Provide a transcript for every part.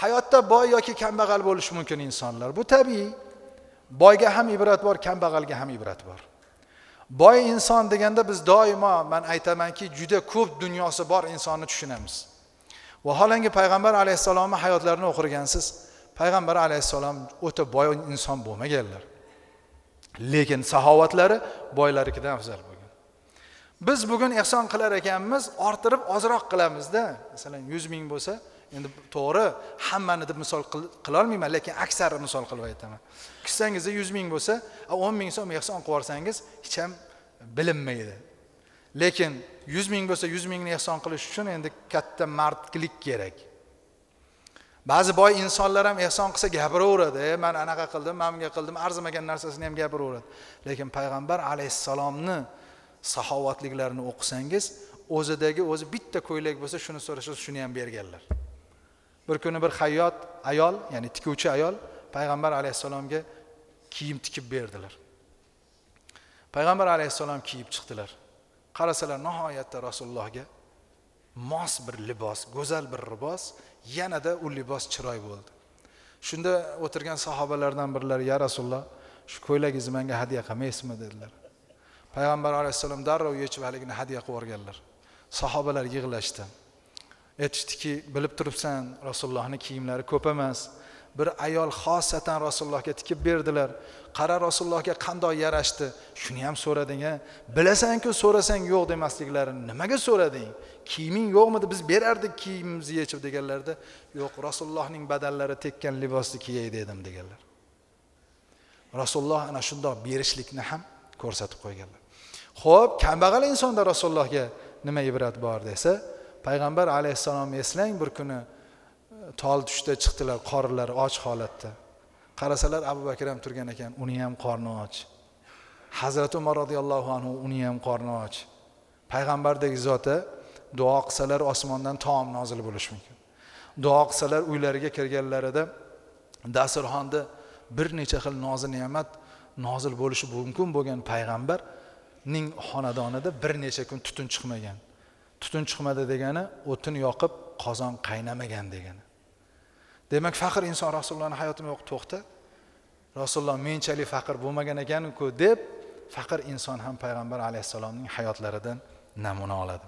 Hayotda boy yoki kambag'al bo'lishi mumkin insonlar. Bu tabiiy. Boyga ham ibrat bor, kambag'alga ham ibrat bor. Boy inson deganda biz doimo men aytamanki, juda ko'p dunyosi bor insonni tushunamiz. Vaholanki payg'ambar alayhissalomning hayotlarini o'qigansiz, payg'ambar alayhissalom o'ta boy inson bo'lmaganlar. Lekin saxovatlari boylarikidan afzal bo'lgan. Biz bugun ehson qilar ekanmiz, orttirib ozroq qilamizda. Masalan, 100 ming bo'lsa, endi to'g'ri hammani deb misol qila olmayman, lekin aksarni misol qilib aytaman. Kissangizda 100 ming bo'lsa, 10 ming so'm ehson qilib yuborsangiz hech ham bilinmaydi. Lekin 100 ming bo'lsa, 100 mingni ehson qilish uchun endi katta mardlik kerak. Ba'zi boy insonlar ham ehson qilsa gapiraveradi, men anaqa qildim, men bunga qildim, arzimagan narsasini ham gapiraveradi. Lekin payg'ambar alayhissalomni saxovatliklarini o'qisangiz, o'zidagi o'zi bitta ko'ylak bo'lsa, shuni so'rashsa, shuni ham berganlar. Bir kuni bir hayyot ayol, ya'ni tikuvchi ayol payg'ambar alayhissalomga kiyim tikib berdilar. Payg'ambar alayhissalom kiyib chiqdilar. Qarasalar nihoyatda Rasulullohga mos bir libos, go'zal bir libos, yanada u libos chiroy bo'ldi. Shunda o'tirgan sahobalardan birlari, "Ya Rasululloh, shu ko'ylagingizni menga hadya qilmaysizmi?" dedilar. Payg'ambar alayhissalom darrov yechib haligini hadya qilib yuborganlar. Sahobalar yig'lashdi. Aytishdiki, bilib turibsan, Rasulullohning kiyimlari ko'p emas. Bir ayol xosatan Rasulullohga tikib berdilar. Qara Rasulullohga qanday yarashdi? Shuni ham so'rading-a? Bilasan-ku, so'rasang yo'q demasliklarini nimaga so'rading? Kiyiming yo'qmidi? Biz berardik kiyimimizni yechib deganlarda, yo'q, Rasulullohning badanlari tekkan libosni kiyay dedim deganlar. Rasululloh ana shundoq berishlikni ham ko'rsatib qo'yganlar. Xo'p, kambag'al insonda Rasulullohga nima ibrat bor desa, payg'ambar alayhissalom eslang, bir kuni tol tushda chiqdilar, qornlari och holatda. Qarasalar Abu Bakr ham turgan ekan, uning ham qorni och. Hazrati Umar radhiyallohu anhu uning ham qorni och. Payg'ambardagi zoti duo qilsalar osmondan taom nozil bo'lishi mumkin. Duo qilsalar uylariga kirganlarida dasturxonda bir necha xil nozi ne'mat nozil bo'lishi mumkin bo'lgan payg'ambarning xonadonida bir necha kun tutun chiqmagan. Tutun chiqmadi degani o'tin yoqib qozon qaynamagan degani. Demak, faqir inson Rasulullohning hayotini o'qib to'xta. Rasululloh menchalik faqir bo'lmagan ekan-ku deb faqir inson ham payg'ambar alayhissalomning hayotlaridan namuna oladi.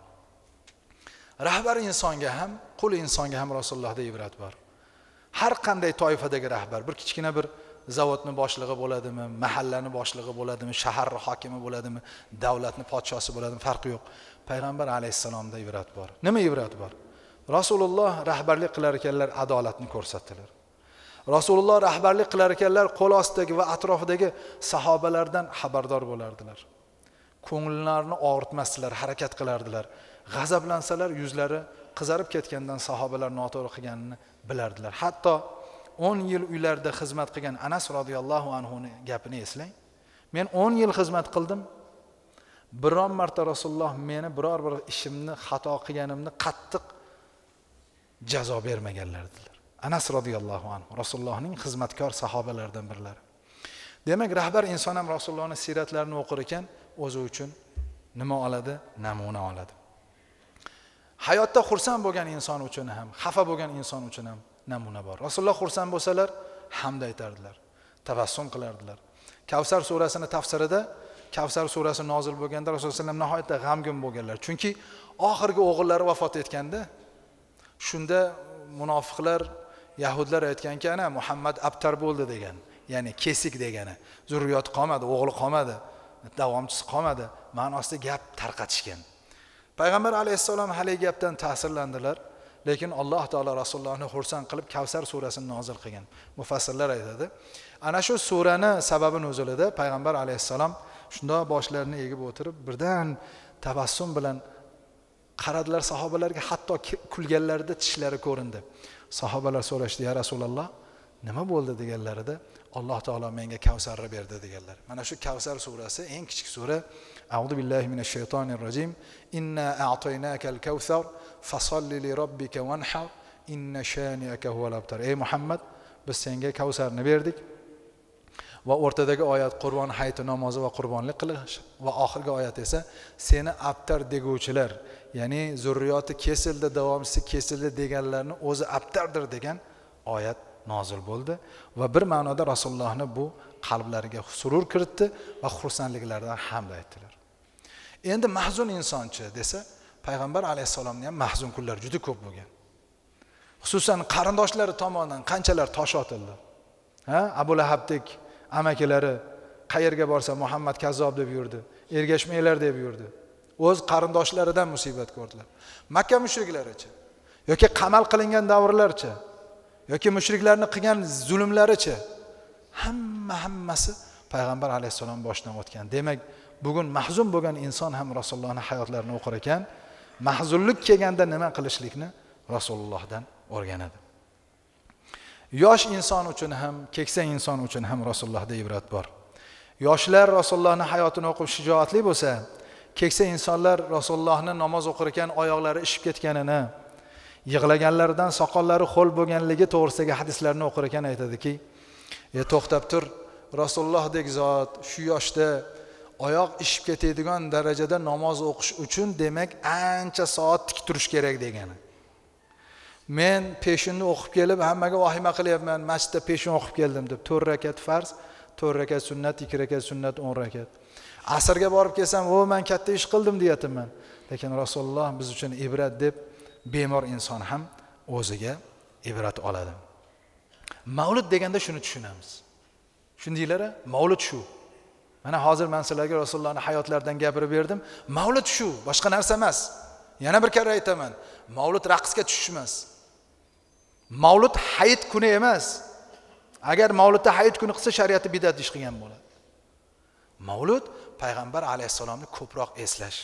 Rahbar insonga ham, qul insonga ham Rasulullohda ibrat bor. Har qanday toifadagi rahbar, bir kichkina bir zavodni boshlig'i bo'ladimi, mahallani boshlig'i bo'ladimi, shahar hokimi bo'ladimi, davlatni podshosi bo'ladimi, farqi yo'q. Payg'ambar alayhissalomda ibrat bor. Nima ibrat bor? Rasululloh rahbarlik qilar ekanlar, adolatni ko'rsatdilar. Rasululloh rahbarlik qilar ekanlar, qo'l ostidagi va atrofidagi sahobalardan xabardor bo'lardilar. Ko'ngillarini og'ritmasdilar, harakat qilardilar. G'azablansalar yuzlari qizarib ketgandan sahobalar noto'g'ri qilganini bilardilar. Hatto 10 yil uylarda xizmat qilgan Anas radhiyallohu anhu ni gapini eslang. Men 10 yil xizmat qildim. Biron marta Rasululloh meni biror bir ishimni xato qilganimni qattiq jazo bermaganlar dedilar. Anas radhiyallohu anhu Rasulullohning xizmatkor sahobalaridan birlari. Demak, rahbar inson ham Rasulullohning siyratlarini o'qir ekan, o'zi uchun nima oladi? Namuna oladi. Hayotda xursand bo'lgan inson uchun ham, xafa bo'lgan inson uchun ham namuna bor. Rasululloh xursand bo'lsalar, hamd aytardilar, tabassum qilardilar. Kavsar surasini tafsirida, Kavsar surasi nozil bo'lganda Rasululloh sollallohu alayhi vasallam nihoyatda g'amgin bo'lganlar. Chunki oxirgi o'g'illari vafot etganda, shunda munofiqlar, yahudlar aytganki, ana Muhammad abtar bo'ldi degan, ya'ni kesik degani, zurriyoti qolmadi, o'g'li qolmadi, davomchisi qolmadi ma'nosida gap tarqatishgan. Payg'ambar alayhissalom hali gapdan ta'sirlandilar, lekin Alloh taolo Rasulullohni xursand qilib Kavsar surasini nozil qilgan. Mufassirlar aytadi, ana shu surani sababi nuzulida payg'ambar alayhissalom shundoq boshlarini egib o'tirib, birdan tabassum bilan qaradilar sahobalarga, hatto kulganlarida tishlari ko'rindi. Sahobalar so'rashdi, "Ya Rasululloh, nima bo'ldi?" deganlarida, Alloh taolo menga Kavsarni berdi deganlar. Mana shu Kavsar surasi eng kichik sura. A'udhu billahi minash shaytonir rojim. Inna a'taynakal kavsar fasalli li robbika wanhar inna shani'aka huval abtar. Ey Muhammad, biz senga Kavsarni berdik. Va o'rtadagi oyat Qurbon hayiti namozi va qurbonlik qilish va oxirgi oyat esa seni abtar deguvchilar, ya'ni zurriyoti kesildi, davomchisi kesildi deganlarni o'zi abtardir degan oyat nozil bo'ldi va bir ma'noda Rasulullohni bu qalblariga surur kiritdi va xursandliklaridan hamd aytdilar. Endi mahzun insonchi desa, payg'ambar alayhissalomning ham mahzun kunlari juda ko'p bo'lgan. Xususan qarindoshlari tomonidan qanchalar tosh otildi. Ha, Abu Lahabdek amakilari qayerga borsa Muhammad kazzob deb yurdi, ergashmanglar deb yurdi. O'z qarindoshlaridan musibat ko'rdilar. Makka mushriklaricha yoki qamal qilingan davrlarcha yoki mushriklarni qilgan zulmlaricha hammasi payg'ambar alayhissalom boshidan o'tgan. Demak, bugun mahzun bo'lgan inson ham Rasulullohning hayotlarini o'qir ekan, mahzunlik kelganda nima qilishlikni Rasulullohdan o'rganadi. Yosh inson uchun ham, keksa inson uchun ham Rasulullohda ibrat bor. Yoshlar Rasulullohning hayotini o'qib shijoatli bo'lsa, keksa insonlar Rasulullohni namoz o'qir ekan oyoqlari ishib ketganini, yig'laganlaridan soqollari ho'l bo'lganligi to'g'risidagi hadislarni o'qir ekan aytadiki, to'xtab tur, Rasulullohdek zot shu yoshda oyoq ishib ketadigan darajada namoz o'qish uchun demak ancha soat tik turish kerak degani. Men peshinni o'qib kelib hammaga vahima qilyapman, masjidda peshin o'qib keldim deb 4 rakat farz, 4 rakat sunnat, 2 rakat sunnat, 10 rakat. Asrga borib kelsam, "O, men katta ish qildim" deyapman. Lekin Rasululloh biz uchun ibrat deb bemor inson ham o'ziga ibrat oladi. Mavlud deganda shuni tushunamiz. Tushundinglar-a? Mavlud shu. Mana hozir men sizlarga Rasulullohning hayotlaridan gapirib berdim. Mavlud shu, boshqa narsa emas. Yana bir karra aytaman. Mavlud raqsga tushish emas. Mavlud hayit kuni emas. Agar mavludda hayit kuni qilsa, shariatda bid'at ish qilgan bo'ladi. Mavlud payg'ambar alayhissalomni ko'proq eslash.